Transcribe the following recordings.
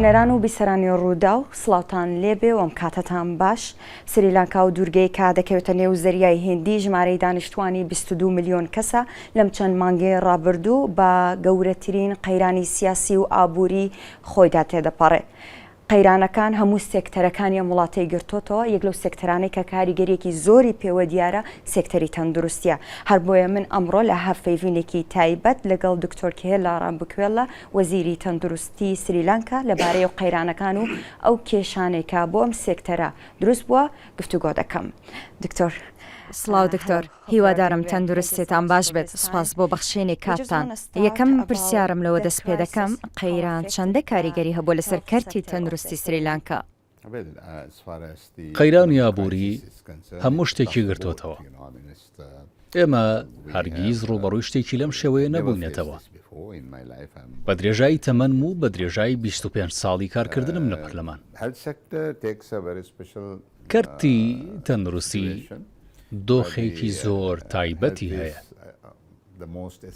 بینەران و بیسەرانی ڕووداو، سڵاوتان لێبێ و ئەم کاتەتان باش. سریلانکا و دوورگەی کە دەکەوێتە نێو زەریای هیندی ژمارەی دانیشتووانی 22 ملیۆن کەسە، لەم چەند مانگەی ڕابردوو بە گەورەترین قەیرانی سیاسی و ئابووری خۆیدا تێدەپەڕێ. قەیرانەکان هەموو سێکتەرەکانی ئەم وڵاتەی گرتۆتەوە، یەک لەو سێکتەرانەی کە کاریگەرییەکی زۆری پێوە دیارە سێکتەری تەندروستییە. هەر بۆیە من ئەمڕۆ لە هەڤپەیڤینێکی تایبەت لەگەڵ دکتۆر کێهێلا ڕامبکوێللا وەزیری تەندروستی سریلانکا لەبارەی ئەو قەیرانەکان و ئەو کێشانەی کە بۆ ئەم سێکتەرە دروست بووە گفتوگۆ دەکەم. دکتۆر. سڵاو دکتۆر، هیوادارم تەندروستیتان باش بێت، سوپاس بۆ بەخشینی کاتتان. یەکەم پرسیارم لەوە دەست پێدەکەم، قەیران چەندە کاریگەری هەبووە لەسەر کەرتی تەندروستی سریلانکا؟ قەیرانی ئابووری هەموو شتێکی گرتۆتەوە. ئێمە هەرگیز ڕووبەڕووی شتێکی لەم شێوەیە نەبووینەتەوە. بە درێژایی تەمەنم و بە درێژایی 25 ساڵی کارکردنم لە پەرلەمان. کەرتی تەندروستی دۆخێکی زۆر تایبەتی هەیە.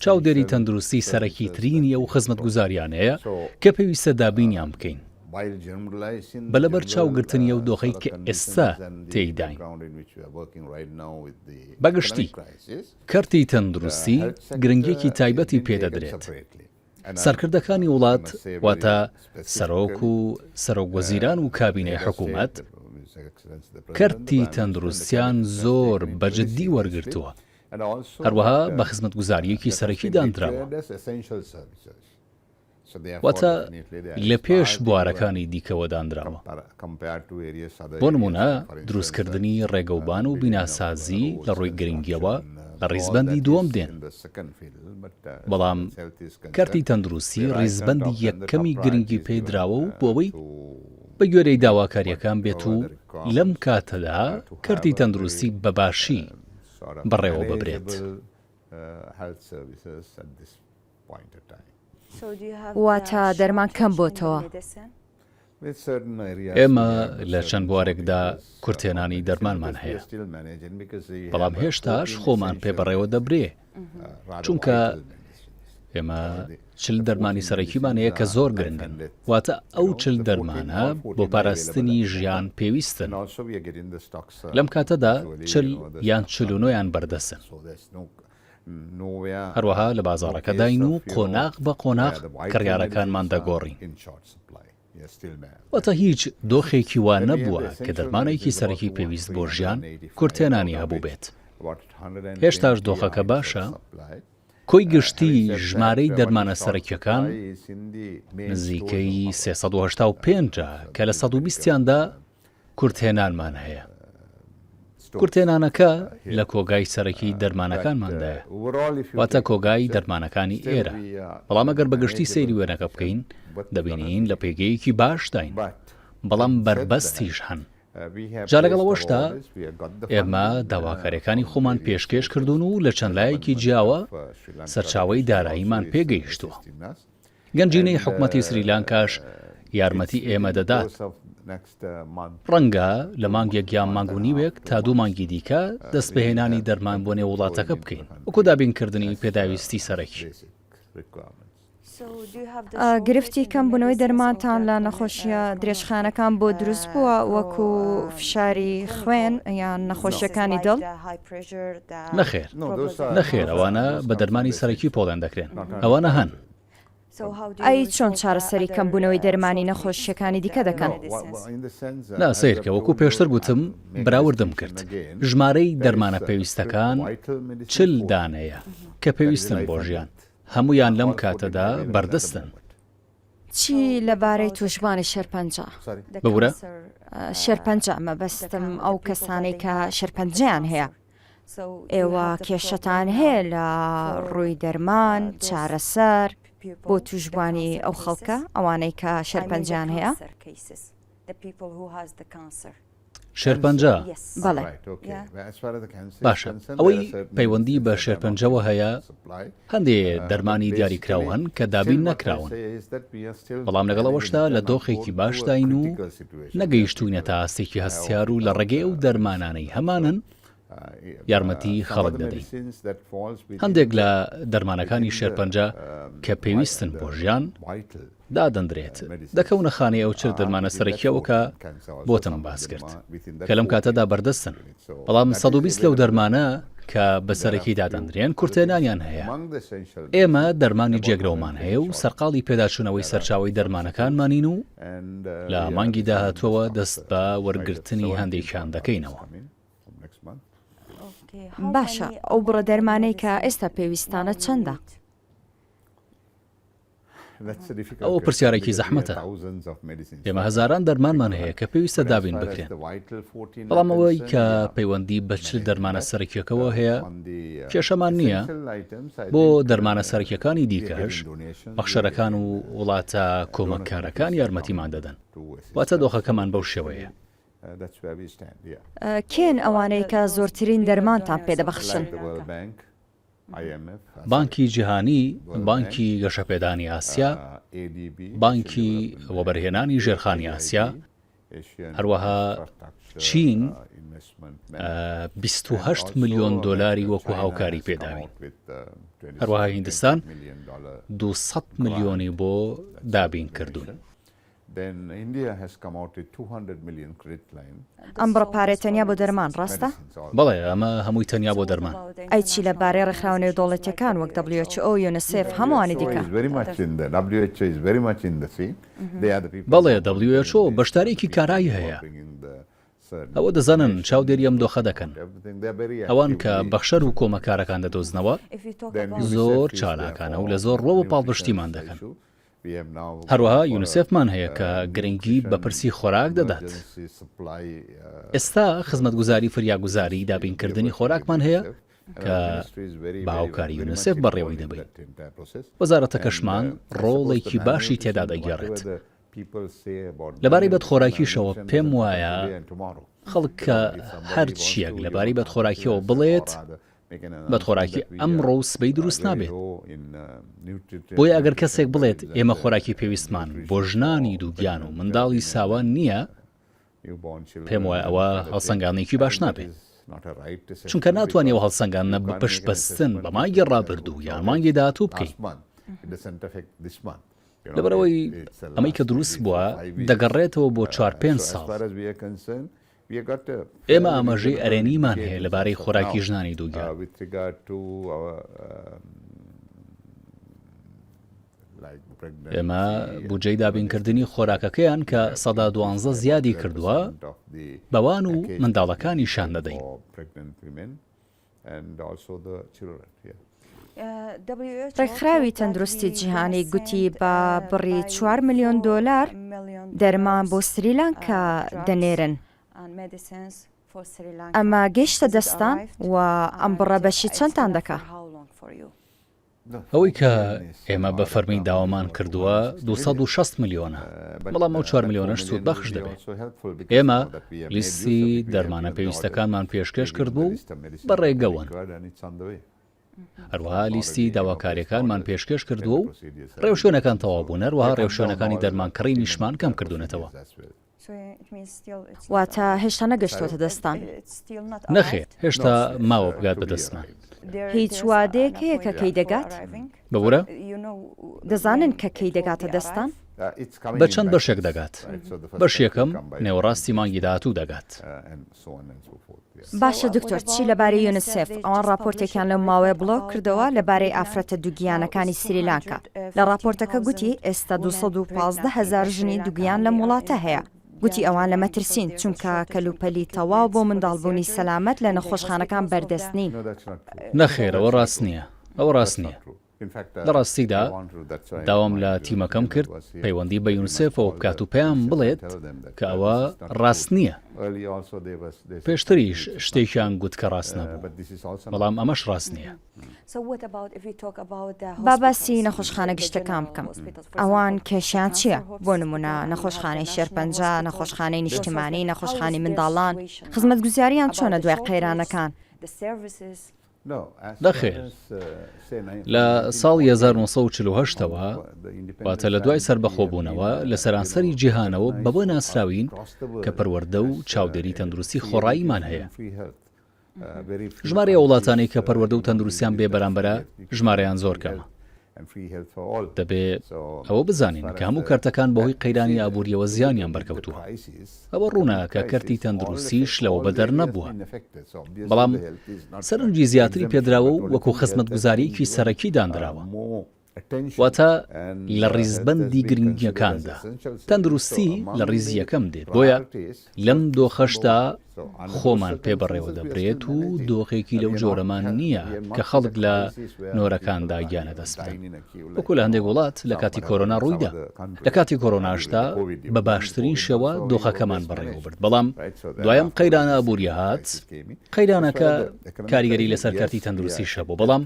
چاودێری تەندروستی سەرەکیترینی ئەو خزمەتگوزاریانەیە کە پێویستە دابینیان بکەین. بە لەبەرچاوگرتنی ئەو دۆخەی کە ئێستا تێیداین. بە گشتی، کەرتی تەندروستی گرنگییەکی تایبەتی پێدەدرێت. سەرکردەکانی وڵات، واتە سەرۆک و سەرۆکوەزیران و کابینەی حکوومەت، کەرتی تەندروستیان زۆر بە جددی وەرگرتووە، هەروەها بە خزمەتگوزارییەکی سەرەکی داندراوە. واتە لە پێش بوارەکانی دیکەوە دانراوە. بۆ نموونە دروستکردنی ڕێگەوبان و بیناسازی لە ڕووی گرنگییەوە لە ڕیزبەندی دووەم دێن، بەڵام کەرتی تەندروستی ڕیزبەندی یەکەمی گرنگی پێ دراوە و بۆ ئەوەی بە گوێرەی داواکارییەکان بێت و لەم کاتەدا کەرتی تەندروستی بە باشی بەڕێوە ببرێت. واتە دەرمان کەم بۆتەوە. ئێمە لە چەند بوارێکدا کورتهێنانی دەرمانمان هەیە، بەڵام هێشتاش خۆمان پێ بەڕێوە دەبرێ، چونکە ئێمە چل دەرمانی سەرەکیمان هەیە کە زۆر گرنگن، واتە ئەو چل دەرمانە بۆ پاراستنی ژیان پێویستن. لەم کاتەدا چل یان چلونۆیان بەردەستن. هەروەها لە بازاڕەکەداین و قۆناغ بە قۆناغ کڕیارەکانمان دەگۆڕین. واتە هیچ دۆخێکی وا نەبووە کە دەرمانێکی سەرەکی پێویست بۆ ژیان کورتهێنانی هەبووبێت. هێشتاش دۆخەکە باشە؟ کۆی گشتی ژمارەی دەرمانە سەرەکییەکان نزیکەی 385 ە کە لە 120 یاندا کورتهێنانمان هەیە. کورتهێنانەکە لە کۆگای سەرەکی دەرمانەکانماندایە، واتە کۆگای دەرمانەکانی ئێرە. بەڵام ئەگەر بە گشتی سەیری وێنەکە بکەین، دەبینین لە پێگەیەکی باشداین، بەڵام بەربەستیش هەن. جا لەگەڵ ئەوەشدا ئێمە داواکارییەکانی خۆمان پێشکێش کردوون و لە چەند لایەکی جیاوە سەرچاوەی داراییمان پێگەیشتووە. گەنجینەی حکومەتی سریلانکاش یارمەتی ئێمە دەدات. ڕەنگە لە مانگێک یان مانگ و نیوێک تا دوو مانگی دیکە دەست بە هێنانی دەرمان بۆ نێو وڵاتەکە بکەین، وەکو دابینکردنی پێداویستی سەرەکی. گرفتی کەمبوونەوەی دەرمانتان لە نەخۆشییە درێژخایەنەکان بۆ دروست بووە وەکو فشاری خوێن یان نەخۆشیەکانی دڵ؟ نەخێر نەخێر ئەوانە بە دەرمانی سەرەکی پۆڵێن دەکرێن ئەوانە هەن. ئەی چۆن چارەسەری کەمبوونەوەی دەرمانی نەخۆشیەکانی دیکە دەکەن؟ نا سەیرکە وەکو پێشتر گوتم براوردم کرد ژمارەی دەرمانە پێویستەکان چل دانەیە کە پێویستن بۆ ژیان هەموویان لەم کاتەدا بەردەستن. چی لەبارەی تووشبوانی شێرپەنجە؟ ببورە؟ شێرپەنجە مەبەستم ئەو کەسانەی کە شێرپەنجەیان هەیە. ئێوە کێشەتان هەیە لە ڕووی دەرمان، چارەسەر بۆ تووشبوانی ئەو خەڵکە، ئەوانەی کە شێرپەنجەیان هەیە؟ شێرپەنجە؟ بەڵێ. باشە ئەوەی پەیوەندی بە شێرپەنجەوە هەیە هەندێ دەرمانی دیاریکراو هەن کە دابین نەکراون بەڵام لەگەڵ ئەوەشدا لە دۆخێکی باشداین و نەگەیشتوینەتە ئاستێکی هەستیار و لە ڕێگەی ئەو دەرمانانەی هەمانن. یارمەتی خەڵک دەدەین. هەندێک لە دەرمانەکانی شێرپەنجە کە پێویستن بۆ ژیان دادەندرێت، دەکەونە خانەی ئەو چل دەرمانە سەرەکییەوە کە بۆتم باس کرد کە لەم کاتەدا بەردەستن، بەڵام 120 لەو دەرمانە کە بە سەرەکی دادەندرێن کورتهێنانیان هەیە. ئێمە دەرمانی جێگرەوەمان هەیە و سەرقاڵی پێداچوونەوەی سەرچاوەی دەرمانەکانمانین و لە مانگی داهاتووەوە دەست بە وەرگرتنی هەندێکیان دەکەینەوە. باشە ئەو بڕە دەرمانەی کە ئێستا پێویستانە چەندە؟ ئەوە پرسیارێکی زەحمەتە. ئێمە هەزاران دەرمانمان هەیە کە پێویستە دابین بکرێن. بەڵام ئەوەی کە پەیوەندی بە چل دەرمانە سەرەکیەکەوە هەیە کێشەمان نییە. بۆ دەرمانە سەرەکیەکانی دیکەش بەخشەرەکان و وڵاتە کۆمەککارەکان یارمەتیمان دەدەن. واتە دۆخەکەمان بەو شێوەیە. کێن ئەوانەی کە زۆرترین دەرمانتان پێدەبەخشن؟ بانکی جیهانی، بانکی گەشەپێدانی ئاسیا، بانکی وەبەرهێنانی ژێرخانی ئاسیا، هەروەها چین 28 ملیۆن دۆلاری وەکو هاوکاری پێداوین. هەروەها هیندستان 200 ملیۆنی بۆ دابین کردوون. ئەم بڕە پارەیە تەنیا بۆ دەرمان، ڕاستە؟ بەڵێ، ئەمە هەمووی تەنیا بۆ دەرمان. ئەی چی لە بارەی ڕێکخراوە نێودەوڵەتییەکان وەک WHO، یونسێف، هەمووانی دیکە؟ بەڵێ، WHO بەشدارییەکی کارای هەیە. ئەوە دەزانن چاودێری ئەم دۆخە دەکەن. ئەوان کە بەخشەر و کۆمەککارەکان دەدۆزنەوە، زۆر چالاکانە و لە زۆر ڕووەوە پاڵپشتیمان دەکەن. هەروەها یونسێفمان هەیە کە گرنگی بە پرسی خۆراک دەدات. ئێستا خزمەتگوزاری فریاگوزاری دابینکردنی خۆراکمان هەیە کە بە هاوکاری یونسێف بەڕێوەی دەبەین. وەزارەتەکەشمان ڕۆڵێکی باشی تێدا دەگێڕێت. لەبارەی بەدخۆراکیشەوە پێم وایە خەڵک کە هەر چییەک لەبارەی بەدخۆراکیەوە بڵێت، بەدخۆراکی ئەمڕۆ و سبەی دروست نابێت. بۆیە ئەگەر کەسێک بڵێت ئێمە خۆراکی پێویستمان بۆ ژنانی دووگیان و منداڵی ساوا نییە، پێم وایە ئەوە هەڵسەنگاندنێکی باش نابێت. چونکە ناتوانانی ئەو هەڵسەنگاندنە بە پشتبەستن بە مانگی ڕابردوو یان مانگی داهاتوو بکەین. لەبەرئەوەی ئەمەی کە دروست بووە دەگەڕێتەوە بۆ چوار پێنج ساڵ. ئێمە ئاماژەی ئەرێنیمان هەیە لەبارەی خۆراکی ژنانی دووگیان. ئێمە بودجەی دابینکردنی خۆراکەکەیان کە 12% زیادی کردووە بەوان و منداڵەکانیشان دەدەین. ڕێکخراوی تەندروستی جیهانی گوتی بە بڕی چوار ملیۆن دۆلار دەرمان بۆ سریلانکا دەنێرن. ئەمە گەیشتە دەستتان و ئەم بڕە بەشی چەندتان دەکا؟ ئەوەی کە ئێمە بە فەرمی داوامان کردووە 260 ملیۆنە، بەڵام ئەو چوار ملیۆنەش سوودبەخش دەبێت. ئێمە لیستی دەرمانە پێویستەکانمان پێشکێش کردبوو و بە ڕێگەوەن. هەروەها لیستی داواکارییەکانمان پێشکێش کردووە و ڕێوشوێنەکان تەواو بوون، هەروەها ڕێوشوێنەکانی دەرمانکڕینیشمان کەم کردوونەتەوە. واتە هێشتا نەگەشتووەتە دەستتان؟ نەخێر، هێشتا ماوە بگات بە دەستمان. هیچ وادەیەک هەیە کە کەی دەگات؟ ببورە؟ دەزانن کە کەی دەگاتە دەستتان؟ بە چەند بەشێک دەگات. بەشی یەکەم نێوەڕاستی مانگی داهاتوو دەگات. باشە دکتۆر چی لەبارەی یونسێف؟ ئەوان ڕاپۆرتێکیان لەم ماوەیە بڵاو کردەوە لەبارەی ئافرەتە دووگیانەکانی سریلانکا. لە ڕاپۆرتەکە گوتی ئێستا 215 هەزار ژنی دووگیان لەم وڵاتە هەیە. گوتی ئەوان لە مەترسین چونکە کەلوپەلی تەواو بۆ منداڵبوونی سەلامەت لە نەخۆشخانەکان بەردەست نین. نەخێر ئەوە ڕاست نییە. ئەوە ڕاست نییە. لە ڕاستیدا داوام لە تیمەکەم کرد پەیوەندی بە یونسێفەوە بکات و پێیان بڵێت کە ئەوە ڕاست نییە. پێشتریش شتێکیان گوت کە ڕاست نەبوو، بەڵام ئەمەش ڕاست نییە. با باسی نەخۆشخانە گشتەکان بکەم. ئەوان کێشەیان چییە؟ بۆ نموونە نەخۆشخانەی شێرپەنجە، نەخۆشخانەی نیشتیمانی، نەخۆشخانەی منداڵان، خزمەتگوزارییان چۆنە دوای قەیرانەکان؟ نەخێر، لە ساڵی 1948 ەوە، واتە لە دوای سەربەخۆبوونەوە، لە سەرانسەری جیهانەوە بەوە ناسراوین کە پەروەردە و چاودێری تەندروستی خۆڕاییمان هەیە. ژمارەی ئەو وڵاتانەی کە پەروەردە و تەندروستیان بێ بەرامبەرە ژمارەیان زۆر کەمە. دەبێ ئەوە بزانین کە هەموو کەرتەکان بەهۆی قەیرانی ئابوورییەوە زیانیان بەرکەوتووە. ئەوە ڕوونە کە کەرتی تەندروستیش لەوە بەدەر نەبووە. بەڵام سەرنجی زیاتری پێدراوە و وەکو خزمەتگوزارییەکی سەرەکی داندراوە. واتە لە ڕیزبەندی گرنگییەکاندا تەندروستی لە ڕیزی یەکەم دێت، بۆیە لەم دۆخەشدا خۆمان پێ بەڕێوە دەبرێت و دۆخێکی لەو جۆرەمان نییە کە خەڵک لە نۆرەکاندا گیان لەدەست بدەن، وەکو لە هەندێک وڵات لە کاتی کۆرۆنا ڕوویدا. لە کاتی کۆرۆناشدا بە باشترین شێوە دۆخەکەمان بەڕێوە برد، بەڵام دوای ئەم قەیرانە ئابوورییە هات، قەیرانەکە کاریگەری لەسەر کەرتی تەندروستیش هەبوو، بەڵام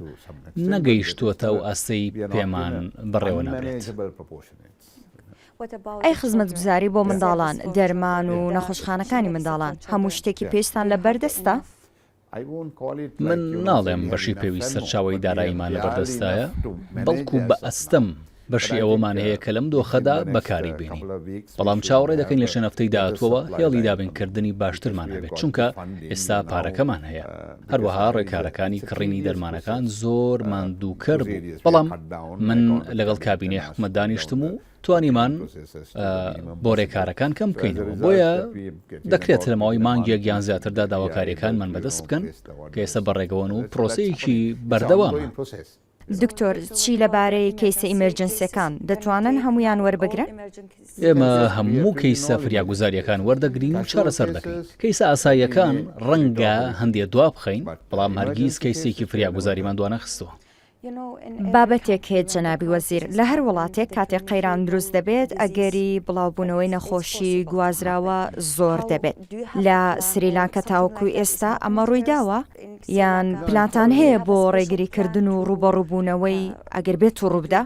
نەگەیشتووەتە ئەو ئاستەی پێمان بەڕێوە نابرێت. ئەی خزمەتگوزاری بۆ منداڵان، دەرمان و نەخۆشخانەکانی منداڵان، هەموو شتێکی پێویستتان لەبەردەستە؟ من ناڵێم بەشی پێویست سەرچاوەی داراییمان لەبەردەستایە، بەڵکو بە ئەستەم بەشی ئەوەمان هەیە کە لەم دۆخەدا بەکاری بێنین، بەڵام چاوەڕێ دەکەین لە چەند هەفتەی داهاتووەوە هێڵی دابینکردنی باشترمان هەبێت، چونکە ئێستا پارەکەمان هەیە. هەروەها ڕێکارەکانی کڕینی دەرمانەکان زۆر ماندووکەر بوو، بەڵام من لەگەڵ کابینەی حکومەت دانیشتم و توانیمان بۆ رێکارەکان کەم بکەینەوە، بۆیە دەکرێت لە ماوەی مانگێک یان زیاتردا داواکارییەکانمان بەدەست بکەن کە ئێستا بەڕێگەوەن و پرۆسەیەکی بەردەوامە. دکتۆر چی لەبارەی کەیسە emergency یەکان، دەتوانن هەموویان وەربگرن؟ ئێمە هەموو کەیسە فریاگوزارییەکان وەردەگرین و چارەسەر دەکەین. کەیسە ئاساییەکان ڕەنگە هەندێ دوابخەین، بەڵام هەرگیز کەیسێکی فریاگوزاریمان دوانەخستووە. بابەتێک هەیە جەنابی وەزیر، لە هەر وڵاتێک کاتێک قەیران دروست دەبێت ئەگەری بڵاوبوونەوەی نەخۆشی گوازراوە زۆر دەبێت. لە سریلانکە تاوەکو ئێستا ئەمە ڕوویداوە؟ یان پلانتان هەیە بۆ ڕێگریکردن و ڕووبەڕووبوونەوەی ئەگەر بێت و ڕووبدا؟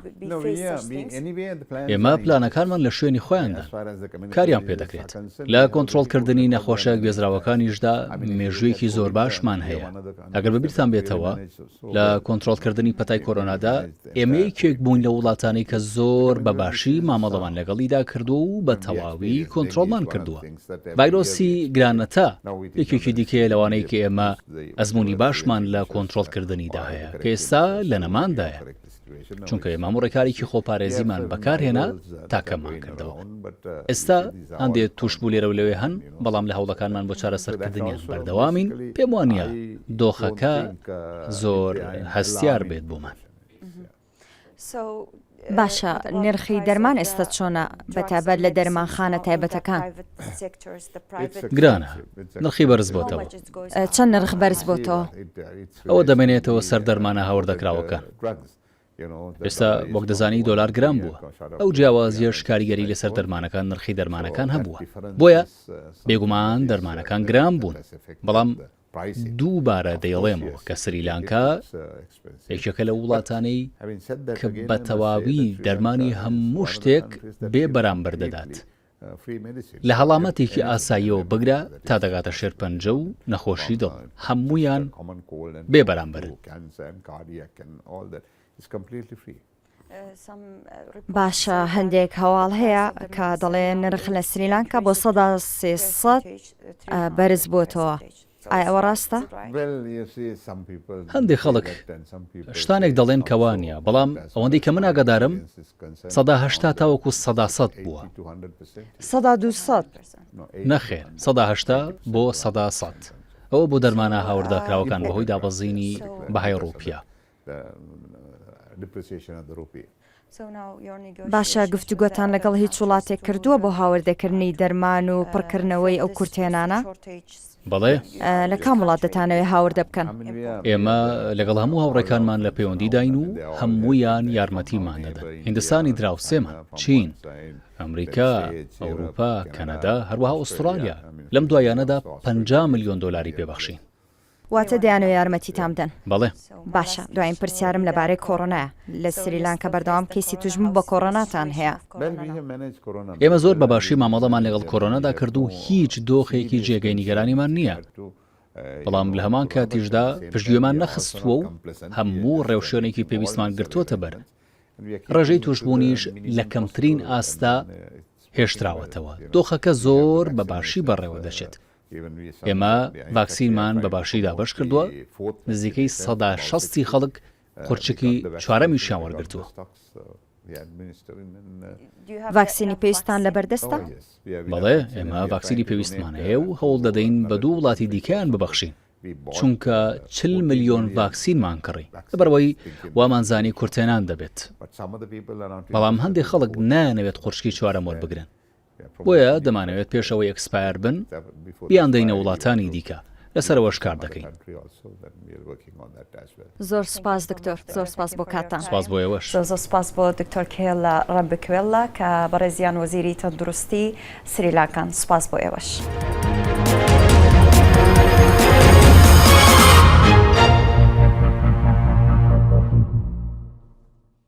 ئێمە پلانەکانمان لە شوێنی خۆیاندان، کاریان پێدەکرێت. لە کۆنترۆڵکردنی نەخۆشە گوێزراوەکانیشدا مێژوویەکی زۆر باشمان هەیە. ئەگەر بەبیرتان بێتەوە، لە کۆنترۆڵکردنی پەتای کۆرۆنادا ئێمە یەکێک بووین لە وڵاتانەی کە زۆر بە باشی مامەڵەمان لەگەڵیدا کردووە و بە تەواوی کۆنترۆڵمان کردووە. ڤایرۆسی گرانەتا یەکێکی دیکەیە لەوانەی کە ئێمە ئەزموونی باشمان لە کۆنترۆڵکردنیدا هەیە کە ئێستا لە نەماندایە. چونکە ئێمە هەموو ڕێکارێکی خۆپارێزیمان بەکارهێنا تا کەممان کردەوە. ئێستا هەندێ تووشبوو لێرە و لەوێ هەن، بەڵام لە هەوڵەکانمان بۆ چارەسەرکردنیان بەردەوامین، پێم وانییە دۆخەکە زۆر هەستیار بێت بۆمان. باشە نرخی دەرمان ئێستا چۆنە بەتایبەت لە دەرمانخانە تایبەتەکان؟ گرانە، نرخی بەرز بۆتەوە. چەند نرخ بەرز بۆتەوە؟ ئەوە دەمێنێتەوە سەر دەرمانە هاوردەکراوەکان. ئێستا وەک دەزانی دۆلار گران بووە، ئەو جیاوازیەش کاریگەری لەسەر دەرمانەکان نرخی دەرمانەکان هەبووە، بۆیە بێگومان دەرمانەکان گران بوون، بەڵام دووبارە دەیڵێمەوە کە سریلانکا یەکێکە لەو وڵاتانەی کە بە تەواوی دەرمانی هەموو شتێک بێ بەرامبەر دەدات. لە هەڵامەتێکی ئاساییەوە بگرە تا دەگاتە شێرپەنجە و نەخۆشی دڵ، هەموویان بێ بەرامبەرن. باشە هەندێک هەواڵ هەیە کە دەڵێ نرخ لە سریلانکا بۆ 300% بەرز بۆتەوە. ئایا ئەوە ڕاستە؟ هەندێک خەڵک شتانێک دەڵێن کە وا نییە، بەڵام ئەوەندەی کە من ئاگادارم 80% تاوەکو 100% بووە. 200%؟ نەخێر، 80% بۆ 100%. ئەوە بۆ دەرمانە هاوردەکراوەکان بەهۆی دابەزینی بەهای ڕوپیا. باشە گفتوگۆتان لەگەڵ هیچ وڵاتێک کردووە بۆ هاوردەکردنی دەرمان و پڕکردنەوەی ئەو کورتهێنانە؟ بەڵێ. لە کام وڵات دەتانەوێت هاوردە بکەن؟ ئێمە لەگەڵ هەموو هاوڕێکانمان لە پەیوەندیداین و هەموویان یارمەتیمان دەدەن. هیندستانی دراوسێمان، چین، ئەمریکا، ئەوروپا، کەنەدا، هەروەها ئوسترالیا لەم دواییانەدا 50 ملیۆن دۆلاری پێبەخشین. واتە دەیانەوێ یارمەتیتان بدەن؟ بەڵێ. باشە دوایین پرسیارم لەبارەی کۆرۆنایە، لە سریلانکا بەردەوام کەیسی توشبوون بە کۆرۆناتان هەیە؟ ئێمە زۆر بە باشی مامەڵەمان لەگەڵ کۆرۆنادا کرد و هیچ دۆخێکی جێگەی نیگەرانیمان نییە، بەڵام لە هەمان کاتیشدا پشتگوێمان نەخستووە و هەموو ڕێوشوێنێکی پێویستمان گرتووەتە بەر، ڕێژەی تووشبوونیش لە کەمترین ئاستدا هێشتراوەتەوە، دۆخەکە زۆر بە باشی بەڕێوەدەچێت. ئێمە ڤاکسینمان بە باشی دابەش کردووە، نزیکەی 60% ی خەڵک قورچکی چوارەمیشیان وەرگرتووە. ڤاکسینی پێویستتان لەبەردەستە؟ بەڵێ، ئێمە ڤاکسینی پێویستمان هەیە و هەوڵ دەدەین بە دوو وڵاتی دیکەیان ببەخشین، چونکە 40 ملیۆن ڤاکسینمان کڕی، لەبەرئەوەی وامانزانی کورتهێنان دەبێت، بەڵام هەندێک خەڵک نایانەوێت قورچکی چوارەم وەربگرن. بۆیە دەمانەوێت پێش ئەوەی expire بن بیاندەینە وڵاتانی دیکە، لەسەر ئەوەش کار دەکەین. زۆر سوپاس دکتۆر، زۆر سوپاس بۆ کاتتان. سوپاس بۆ ئێوەش. زۆر زۆر سوپاس بۆ دکتۆر کێلا ڕەمبکوێللا کە بەڕێزیان وەزیری تەندروستی سریلانکان، سوپاس بۆ ئێوەش.